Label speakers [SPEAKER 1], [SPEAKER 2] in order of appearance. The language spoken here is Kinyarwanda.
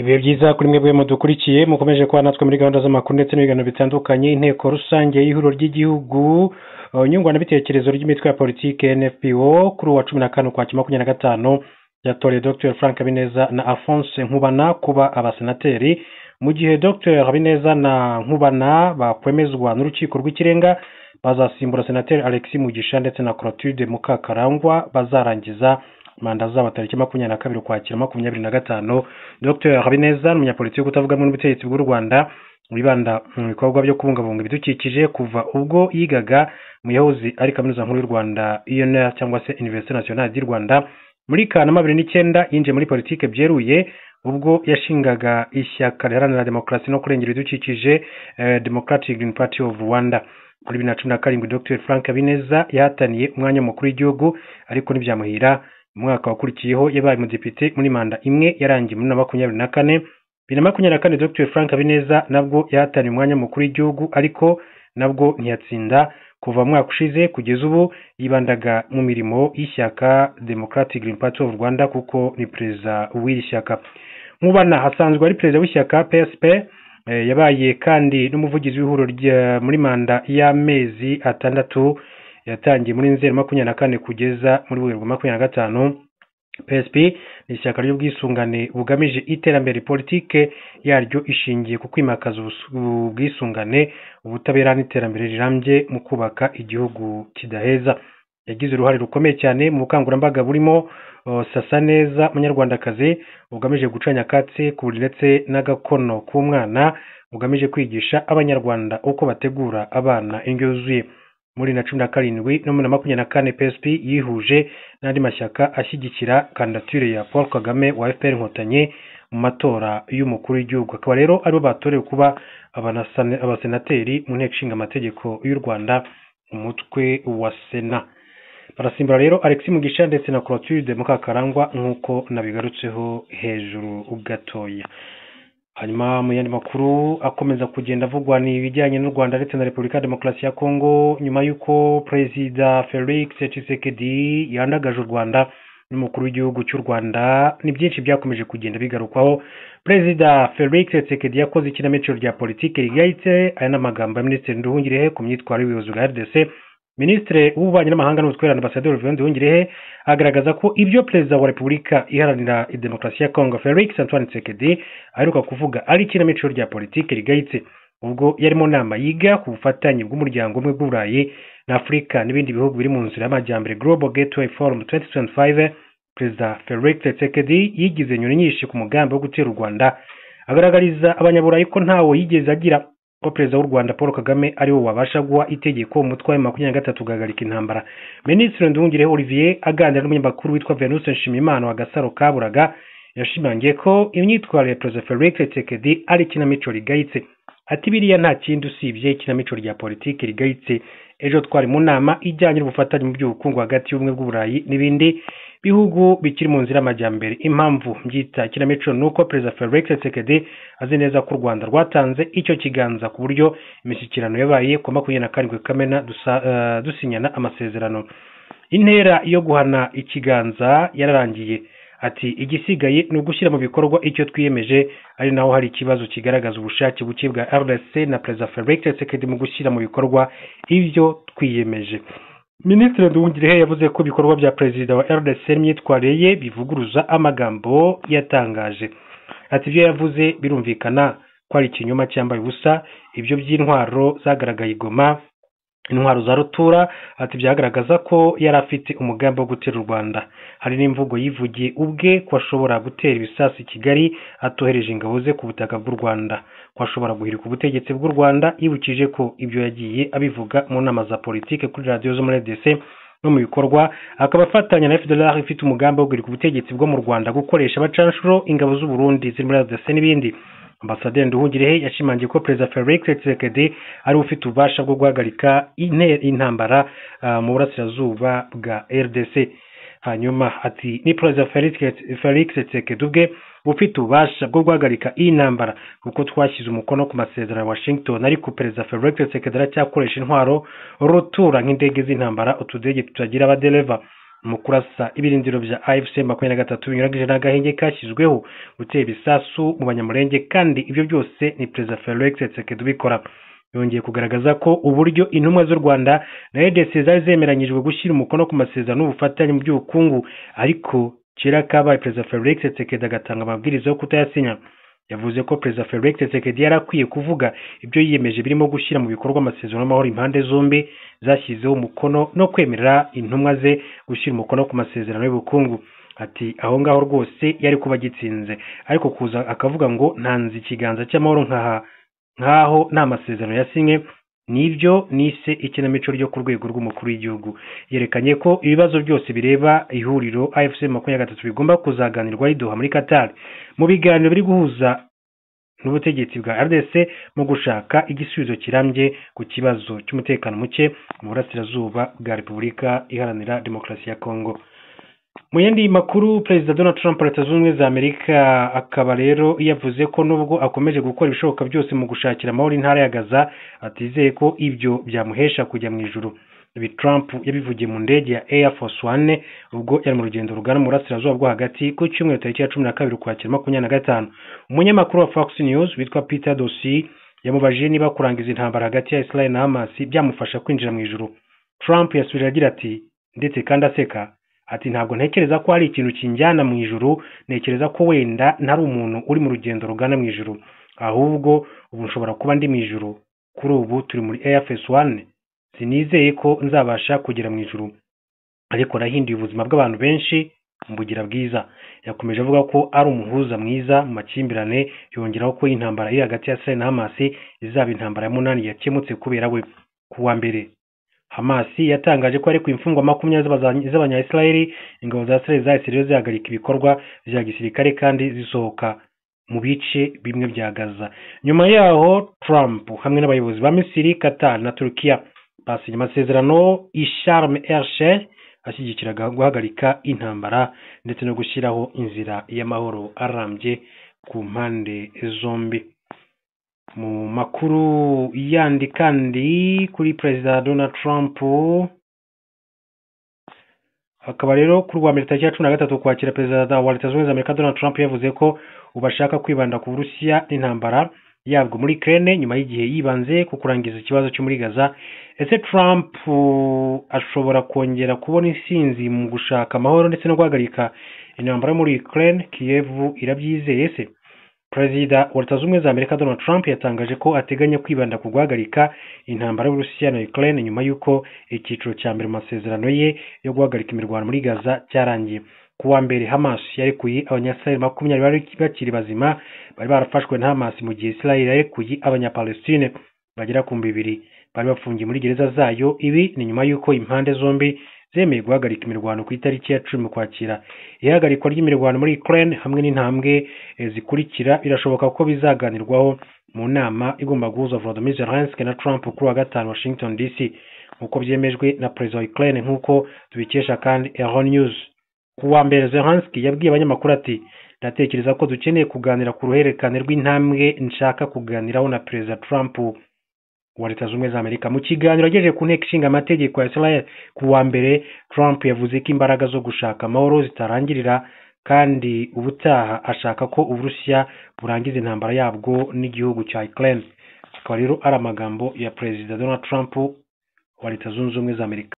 [SPEAKER 1] Ibihe byiza kuri mwebwe mudukurikiye, mukomeje kuba natwe muri gahunda z'amakuru ndetse n'ibiganiro bitandukanye. Inteko rusange y'ihuriro ry'igihugu nyunguranabitekerezo ry'imitwe ya politike NFPO kuri uwa 14 Ukwakira 2025 yatoreye Dr Frank Habineza na Alphonse Nkubana kuba abasenateri, mu gihe Dr Habineza na Nkubana bakwemezwa n'urukiko rw'ikirenga bazasimbura Senateri Alexis Mugisha ndetse na Clotilde Mukakarangwa bazarangiza manda zabo tariki 22 Ukwakira 2025. Dr Habineza ni umunyapolitiki utavuga rumwe n'ubutegetsi bw'u Rwanda, wibanda mu bikorwa byo kubungabunga ibidukikije kuva ubwo yigaga mu yahoze ari Kaminuza Nkuru y'u Rwanda UNR cyangwa se Université Nationale du Rwanda. Muri Kanama 2009 yinjiye muri politike byeruye ubwo yashingaga ishyaka riharanira demokarasi no kurengera ibidukikije, Democratic Green Party of Rwanda. Muri 2017 Dr Frank Habineza yahataniye umwanya mukuru w'igihugu ariko ntibyamuhira. Mu mwaka wakurikiyeho yabaye umudepite muri manda imwe yarangiye muri 2024. 2024 Dr Frank Habineza nabwo yahataniye umwanya mukuru w'igihugu ariko nabwo ntiyatsinda. Kuva mu mwaka ushize kugeza ubu yibandaga mu mirimo y'ishyaka Democratic Green Party of Rwanda kuko ni perezida w'iri shyaka. Nkubana asanzwe ari perezida w'ishyaka PSP, yabaye kandi n'umuvugizi w'ihuriro muri manda y'amezi 6 yatangiye muri Nzeri 24 kugeza muri Werurwe 25. PSP ni ishyaka ry'ubwisungane bugamije iterambere, politike yaryo ishingiye ku kwimakaza ubwisungane, ubutabera n'iterambere rirambye mu kubaka igihugu kidaheza. Yagize uruhare rukomeye cyane mu bukangurambaga burimo Sasa Neza Munyarwandakazi, bugamije guca nyakatsi ku buriri ndetse n'agakono k'umwana, bugamije kwigisha Abanyarwanda uko bategura abana indyo yuzuye. Muri 2017 no muri 2024 PSP yihuje n'andi mashyaka ashyigikira kandidatire ya Paul Kagame wa FPR Inkotanyi mu matora y'umukuru w'igihugu, akaba rero aribo batorewe kuba abasenateri mu nteko ishinga amategeko y'u Rwanda, umutwe wa Sena. Barasimbura rero Alexis Mugisha ndetse na Clotilde Mukakarangwa nk'uko nabigarutseho hejuru gatoya. Hanyuma mu yandi makuru akomeza kugenda avugwa ni ibijyanye n'u Rwanda ndetse na Repubulika ya Demokarasi ya Kongo, nyuma y'uko Perezida Felix Tshisekedi yandagaje u Rwanda n'umukuru w'igihugu cy'u Rwanda, ni byinshi byakomeje kugenda bigarukwaho. Perezida Felix Tshisekedi yakoze ikinamico rya politike rigayitse. Aya ni amagambo ya Minisitiri Nduhungirehe ku myitwarire y'ubuyobozi bwa RDC. Minisitiri w'Ububanyi n'Amahanga n'Ubutwererane Ambasaderi Olivier Nduhungirehe agaragaza ko ibyo Perezida wa Repubulika Iharanira Demokarasi ya Kongo Felix Antoine Tshisekedi aheruka kuvuga ari ikinamico rya politike rigayitse, ubwo yari mu nama yiga ku bufatanye bw'umuryango umwe bw'Uburayi na Afurika n'ibindi bihugu biri mu nzira y'amajyambere, Global Gateway Forum 2025. Perezida Felix Tshisekedi yigize inyoni nyinshi ku mugambi wo gutera u Rwanda, agaragariza abanyaburayi ko ntawo yigeze agira, ko Perezida w'u Rwanda Paul Kagame ariwe wabasha guha itegeko umutwe wa 23 guhagarika intambara. Minisitiri Nduhungirehe Olivier aganira n'umunyamakuru witwa Venus Nshimiyimana wa Gasaro Kaburaga, yashimangiye ko imyitwarire ya Perezida Felix Tshisekedi ari ikinamico rigayitse. Ati biriya nta kindi usibye ikinamico rya politiki rigayitse. Ejo twari mu nama ijyanye n'ubufatanye mu by'ubukungu hagati y'ubumwe bw'Uburayi n'ibindi bihugu bikiri mu nzira y'amajyambere. Impamvu mbyita ikinamico ni uko Perezida Felix Tshisekedi azi neza ko u Rwanda rwatanze icyo kiganza ku buryo imishyikirano yabaye ku 27 Kamena dusinyana amasezerano. Intera yo guhana ikiganza yararangiye. Ati igisigaye ni ugushyira mu bikorwa icyo twiyemeje, ari naho hari ikibazo kigaragaza ubushake buke bwa RDC na Perezida Felix Tshisekedi mu gushyira mu bikorwa ibyo twiyemeje. Minisitiri Nduhungirehe yavuze ko ibikorwa bya Perezida wa RDC n'imyitwarire ye bivuguruza amagambo yatangaje. Ati ibyo yavuze birumvikana ko ari ikinyoma cyambaye ubusa, ibyo by'intwaro zagaragaye i Goma, intwaro za rutura, ati byagaragaza ko yari afite umugambi wo gutera u Rwanda. Hari n'imvugo yivugiye ubwe ko ashobora gutera ibisasu i Kigali atohereje ingabo ze ku butaka bw'u Rwanda, ko ashobora guhirika ubutegetsi bw'u Rwanda. Yibukije ko ibyo yagiye abivuga mu nama za politike kuri radiyo zo muri RDC no mu bikorwa, akaba afatanya na FDLR ifite umugambi wo guhirika ubutegetsi bwo mu Rwanda, gukoresha abacanshuro, ingabo z'u Burundi ziri muri RDC n'ibindi. Ambasaderi Nduhungirehe yashimangiye ko Perezida Felix Tshisekedi ari ufite ububasha bwo guhagarika intambara mu burasirazuba bwa RDC. Hanyuma ati ni Perezida Felix Tshisekedi ubwe ufite ububasha bwo guhagarika iyi ntambara, kuko twashyize umukono ku masezerano ya Washington, ariko Perezida Felix Tshisekedi aracyakoresha intwaro rutura nk'indege z'intambara, utudege tutagira abadereva. mu kurasa ibirindiro bya AFC 23 binyuranyije n'agahenge kashyizweho, gutera ibisasu mu Banyamulenge, kandi ibyo byose ni Perezida Felix Tshisekedi ubikora. Yongeye kugaragaza ko uburyo intumwa z'u Rwanda na RDC zari zemeranyijwe gushyira umukono ku masezerano n'ubufatanye mu by'ubukungu, ariko kera kabaye Perezida Felix Tshisekedi agatanga amabwiriza yo kutayasinya. Yavuze ko Perezida Felix Tshisekedi yari akwiye kuvuga ibyo yiyemeje birimo gushyira mu bikorwa amasezerano y'amahoro impande zombi zashyizeho umukono no kwemerera intumwa ze gushyira umukono ku masezerano y'ubukungu. Ati aho ngaho rwose yari kuba agitsinze, ariko kuza akavuga ngo ntanze ikiganza cy'amahoro nkaho nta masezerano yasinye, nibyo nise ikinamico ryo ku rwego rw'umukuru w'igihugu. Yerekanye ko ibibazo byose bireba ihuriro AFC 23 bigomba kuzaganirwaho i Doha muri Qatar mu biganiro biri guhuza n'ubutegetsi bwa RDC mu gushaka igisubizo kirambye ku kibazo cy'umutekano muke mu burasirazuba bwa Repubulika Iharanira Demokarasi ya Kongo. Mu yandi makuru, Perezida Donald Trump wa Leta Zunze Ubumwe za Amerika akaba rero yavuze ko nubwo akomeje gukora ibishoboka byose mu gushakira amahoro intara ya Gaza, atizeye ko ibyo byamuhesha kujya mu ijuru. Ibi Trump yabivugiye mu ndege ya Air Force One ubwo yari mu rugendo rugana mu burasirazuba bwo hagati ku cyumweru tariki ya 12 Ukwakira 2025. Umunyamakuru wa Fox News witwa Peter Doocy yamubajije niba kurangiza intambara hagati ya Israel na Hamas byamufasha kwinjira mu ijuru. Trump yasubije agira ati, ndetse kandi aseka, ati ntabwo ntekereza ko hari ikintu kinjyana mu ijuru, ntekereza ko wenda ntari umuntu uri mu rugendo rugana mu ijuru, ahubwo ubu nshobora kuba ndi mu ijuru. Kuri ubu turi muri Air Force One, sinizeye ko nzabasha kugera mu ijuru, ariko nahinduye ubuzima bw'abantu benshi mbugira bwiza. Yakomeje avuga ko ari umuhuza mwiza mu makimbirane, yongeraho ko intambara iri hagati ya Israel na Hamas izaba intambara ya 8 yakemutse kubera we. Ku wa mbere, Hamas yatangaje ko ariko imfungwa 20 z'abanya-Israeli. Ingabo za Israel zahise rero zihagarika ibikorwa bya gisirikare kandi zisohoka mu bice bimwe bya Gaza. Nyuma yaho Trump hamwe n'abayobozi ba Misiri, Qatar na Turkiya basinye amasezerano i Sharm el Sheikh ashyigikiraga guhagarika intambara ndetse no gushyiraho inzira y'amahoro arambye ku mpande zombi. Mu makuru yandi kandi kuri Perezida Donald Trump, akaba rero kuri wa mbere tariki ya 13 Ukwakira, Perezida wa Leta Zunze Ubumwe za Amerika Donald Trump yavuze ko ubu ashaka kwibanda ku Burusiya n'intambara yabwo muri Ukraine nyuma y'igihe yibanze ku kurangiza ikibazo cyo muri Gaza. Ese Trump ashobora kongera kubona intsinzi mu gushaka amahoro ndetse no guhagarika intambara muri Ukraine? Kiev irabyizeye se? Perezida wa Leta Zunze Ubumwe za Amerika Donald Trump yatangaje ko ateganya kwibanda ku guhagarika intambara y'Uburusiya na Ukraine nyuma y'uko icyiciro cya mbere mu masezerano ye yo guhagarika imirwano muri Gaza cyarangiye. Ku wa mbere, Hamas yarekuye Abanyasirayeli 20 bari bakiri bazima bari barafashwe na Hamas, mu gihe Israel yarekuye Abanyapalestine bagera ku 2000 bari bafungiye muri gereza zayo. Ibi ni nyuma y'uko impande zombi zemeye guhagarika imirwano ku itariki ya 10 Ukwakira. Ihagarikwa ry'imirwano muri Ukraine hamwe n'intambwe zikurikira birashoboka ko bizaganirwaho mu nama igomba guhuza Volodymyr Zelensky na Trump kuri wa gatanu Washington DC, nk'uko byemejwe na Perezida wa Ukraine, nk'uko tubikesha kandi Euronews. Ku wa mbere, Zelensky yabwiye abanyamakuru ati ndatekereza ko dukeneye kuganira ku ruhererekane rw'intambwe nshaka kuganiraho na Perezida Trump wa Leta Zunze Ubumwe za Amerika. Mu kiganiro yagejeje ku nteko ishinga amategeko ya Israel ku wa mbere, Trump yavuze ko imbaraga zo gushaka amahoro zitarangirira, kandi ubutaha ashaka ko Uburusiya burangiza intambara yabwo n'igihugu cya Ukraine. Akaba rero ari amagambo ya Perezida Donald Trump wa Leta Zunze Ubumwe za Amerika.